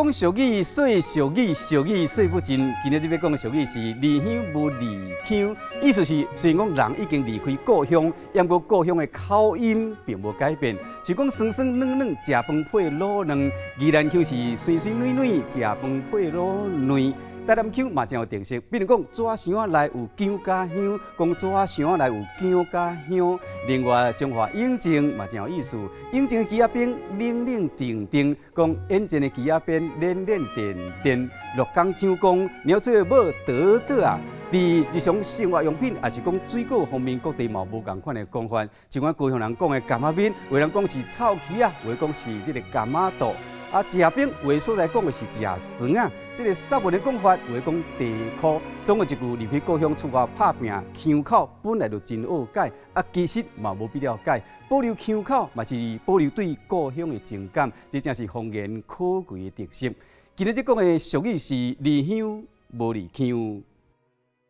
講俗語，說俗語，俗語說不盡。今仔日欲講的俗語是離鄉無離腔，意思是雖然講人已經離開故鄉，毋過故鄉的口音並無改變。就講酸酸軟軟，食飯配滷卵；宜蘭腔是水水軟軟，食飯配滷卵。台南腔嘛真有特色，比如講紙箱仔內有薑佮香，講紙箱仔內有薑佮香。另外，彰化永靖嘛真有意思，永靖的枝仔冰冷冷靜靜，講永靖的枝仔冰黏黏電電。鹿港腔講貓做某得得啊。佇日常生活用品，抑是講水果方面，各地嘛無仝款的講法。像阮高雄人講的柑仔面，有人講是臭氣啊，有的講是這個柑仔肚。啊，食冰有的所在講的是食酸啊，這個三文的講法，有的講地箍。總歸一句，離開故鄉出外拍拚，腔口本來就真好改，啊，其實嘛無必要改，保留腔口嘛是保留對故鄉的情感，這正是方言可貴的特色。今仔日講的俗語是離鄉無離腔。